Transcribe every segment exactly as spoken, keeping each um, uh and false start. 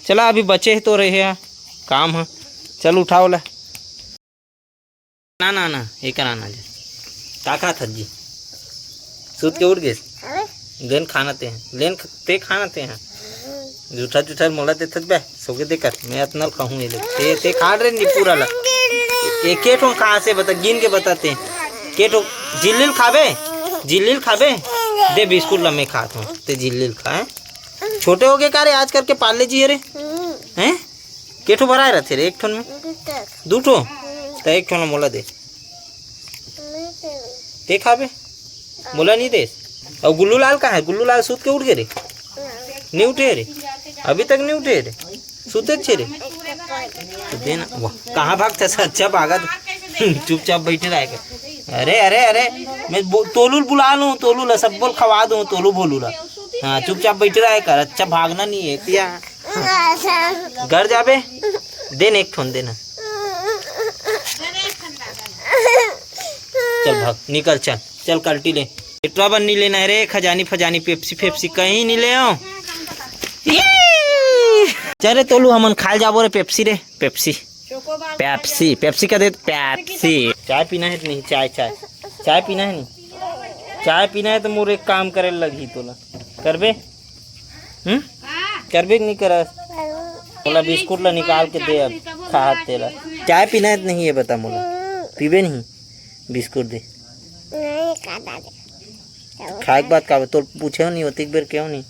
चला, अभी बचे हे तो रहे हे काम ह। चल, उठाओ ला। ना, ना, ना, ये करा ना जा। का खात हस जी? सूत के उठ गेस? गेन खाना ते हैं। लेन ख-, ते खाना ते हैं। जूठा, जूठा मोला देथस बे, सोके दे कर। मैं अतना ल खाहूँ ये ले। ते, ते खा रे नी पूरा ला। एक, एक ठो कहाँ से बता, गिन के बताते हैं। के ठो झिल्ली ल खाबे? झिल्ली ल खाबे? दे बिस्कुट ला, मैं खात हूँ। ते झिल्ली ल खा, हैं? छोटे हो गए का रे, आज करके पार्ले जी रे? हैं? के ठो भराए रथे रे एक ठोन में? दू ठो। त एक ठोन मोला दे। ते खाबे? मोला नहीं देस। अउ गुल्लू लाल कहाँ है? गुल्लू लाल सूत के उठ गए रे? नहीं उठे रे? अभी तक नहीं उठे रे? सूते छे रे? तो देना। वाह, कहाँ भागता से? अच्छा भागा तो। चुपचाप बैठे रहे कर। अरे, अरे, अरे, मैं बो-, तोलू ल बुला लूँ, तोलू ला सब बोल खवा दूँ, तोलू भोलू ला। हाँ, चुपचाप बैठे रहे कर, अच्छा भागना नहीं है, क्या? घर जाबे? दे न एक ठोन, दे न। चल भाग, निकल, चल, चल कल्टी ले। पेटवा बन नहीं लेना है रे, खजानी फजानी, पेप्सी फेप्सी कहीं नहीं ले आओ। चल रे तोलू, हमन खाए जाबो रे पेप्सी रे, पेप्सी। पेप्सी, पेप्सी का दे, पेप्सी। चाय पीना है कि नहीं? चाय, चाय, चाय पीना है नहीं? चाय पीना है तो मोर एक काम करे लगही तोला। करबे? हम्म? करबे कि नहीं करस? मोला बिस्कुट ला निकाल के दे अब, खात तेला। चाय पीना है तो नहीं, ये बता मोला। पीबे नहीं? बिस्कुट दे। नहीं, खा डाले। खाए के बाद का, तोर पूछे हो नहीं, ओतिक बेर क्यों नहीं?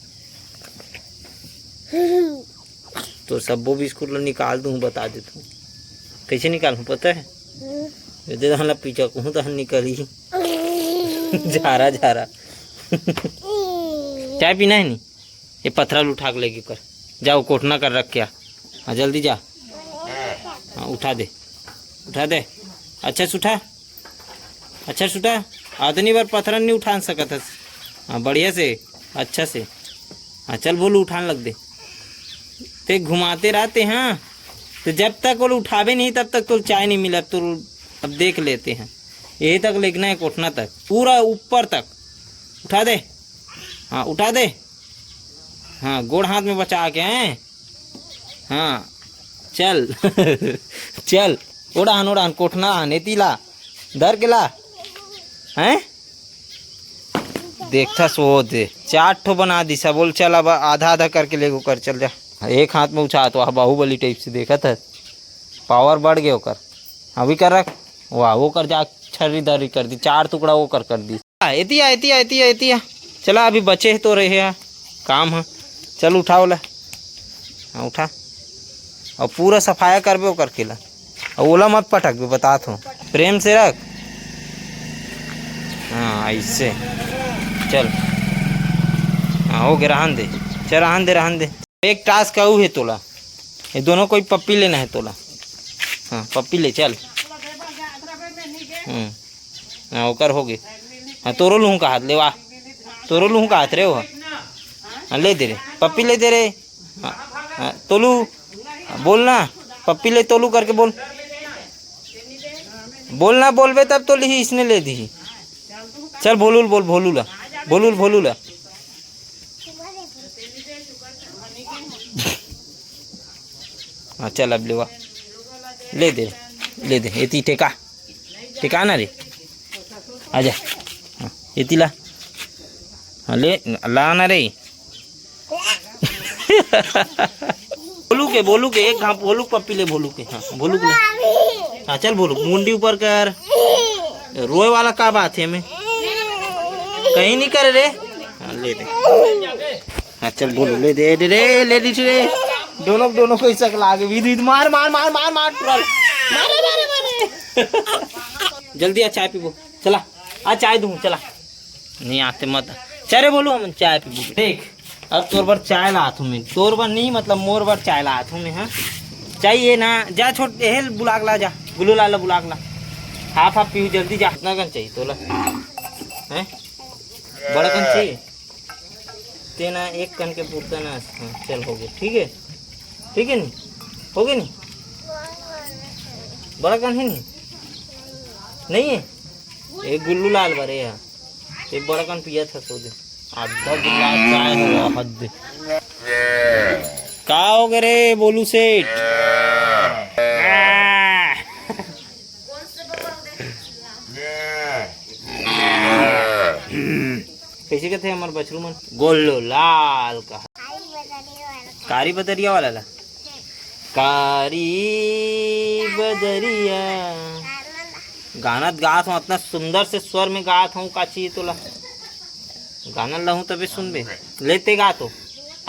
तो सब्बो बिस्कुट ला निकाल दूँ, बता देत हूँ। कैसे निकालूँ पता है? ये दे दहन ला पीछा कहूँ तहन निकली। झारा, झारा। चाय पीना है नहीं? ये पथरा ल उठा के लेके कर। जाओ, कोठना कर रख के आ। हाँ, जल्दी जा। हाँ, उठा दे। उठा दे। अच्छा से उठा। अच्छा से उठा। अतनी बार पथरा नहीं उठा सकत हस। हाँ, बढ़िया से, अच्छा से। हाँ, चल बोलू, उठान लग दे। ते घुमाते रहते, हाँ। तो जब तक वो उठाबे नहीं, तब तक तो चाय नहीं मिला। तो अब देख लेते हैं। यही तक लेकना है, कोठना तक, पूरा ऊपर तक। उठा दे। हाँ, उठा दे। हाँ, गोड़ हाथ में बचा के, हैं? हाँ, चल। चल, ओड़ान, ओड़ान, कोठना आन, एती ला, धर के ला। हैं? देखथस वो दे, चार ठो बना दिस, बोल चल अब आधा आधा करके लेगो कर, चल जा। एक हाथ में उछात, वाह, बाहुबली टाइप से देखत है, पावर बढ़ गए ओकर। अभी कर रख, वाह, वो कर जा, छर्री धर्री कर दी, चार टुकड़ा वो कर, कर दी। आ, एती आ, एती आ, एती आ, एती आ। चला, अभी बचे तो रहे हैं, काम है। चल, उठाओ ला। हाँ, उठा। और पूरा सफाया करबे ओकर केला। और ओला मत पटकबे, बतात हूँ। प्रेम से रख। हाँ, ऐसे। चल। हाँ, हो गया, रहन दे। चल, रहन दे, रहन दे। एक टास्क अउ हे तोला। ये दोनों कोई पप्पी लेना है तोला। हाँ, पप्पी ले, चल। हम्म। हाँ, ओकर हो गए। हाँ, तोरो लूहूँ का हाथ ले, वाह। तोरो लूहूँ का हाथ रे, वो। हाँ, ले दे रे। पप्पी ले दे रे। हाँ, हाँ, तोलू। हाँ, बोल ना। पप्पी ले तोलू करके बोल। बोल ना, बोलबे तब तो लिही, इसने ले दी। चल, भोलू ल बोल, भोलू ला। भोलू ल, भोलू ला। हाँ, चल अब लेवा। ले दे, ले दे, एती टेका। टेका ना रे। आजा। हाँ, एती ला। हाँ, ले, ला ना रे। भोलू के, भोलू के, एक घाप भोलू के पप्पी ले, भोलू के। हाँ, भोलू के ले। हाँ, चल भोलू, मुंडी ऊपर कर। रोए वाला का बात है में? कहीं नहीं करे रे। हाँ, ले दे। हाँ, चल भोलू, ले दे, दे रे, ले दे रे। दोनों, दोनों को ही सकला आगे, विध, विध, मार, मार, मार, मार, मार, पूरा। मारे, मारे, मारे। जल्दी आ, चाय पीबो। चला, आ चाय दूँ, चला। नहीं आते मत। चल रे भोलू, हमन चाय पीबो। देख, अब तोर बर चाय लात हूँ मैं। तोर बर नहीं, मतलब मोर बर चाय लात हूँ मैं, हाँ। चाहिए ना, जा छोट, एहे ल बुला के ला, जा। गुल्लू लाल ला बुला के ला। हाफ हाफ पीहू, जल्दी जा। कितना कन चाहिए तोला? हैं? बड़ा कन चाहिए? तेना एक कन के पूरता ना। हाँ, चल, हो गए, ठीक है, ठीक है नी, हो गए नी, बड़ा कन है नी, नहीं है। एक गुल्लू लाल बरे है, एक बड़ा कन पिया था सो दे, आधा गिलास चाय हो गया, हद। का हो गे रे बोलू सेठ? कैसे कहते हैं हमारे बछरू मन? गोल्लो लाल का। कारी बदरिया वाला ला। कारी बदरिया। गाना गात हूँ, इतना सुंदर से स्वर में गात हूँ, का चाहिए तोला? गाना लहूँ तबे सुनबे। लेते गा तो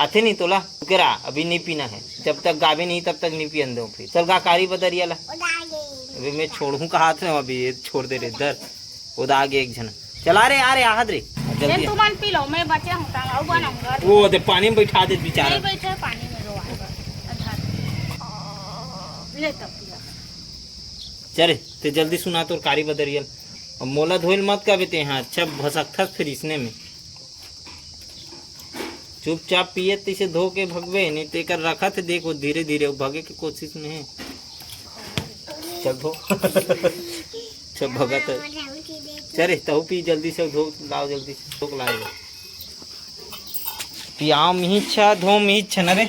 आथे नहीं तोला। करा, अभी नहीं पीना है, जब तक गाबे नहीं तब तक नहीं पियन दो। फिर चल गा कारी बदरिया ला। अभी मैं छोड़ू कहा थे, अभी ये छोड़ दे रे इधर। उदा आगे एक झन चला रे, आ रे, आहत रे। जल्दी। तुमन पी लो, मैं बचे हूँ, वो दे पानी में बैठा दे बेचारा। नहीं बैठे पानी में, रो आएगा। ले तब पिया। चले, ते जल्दी सुना तोर कारी बदरिया ल। अब मोला धोइल मत कहबे ते, हाँ, अच्छा भसकथस फिर इसने में। चुपचाप पिए तइसे धो के भगबे, नहीं ते कर रखा थे, देखो धीरे धीरे वो भगे के कोशिश में है। चल धो। चल भगा तो। चले, तहू पी जल्दी से, धो लाओ जल्दी से, धो के लाए। पियाओ मिच्छा, धो मिच्छा न रे।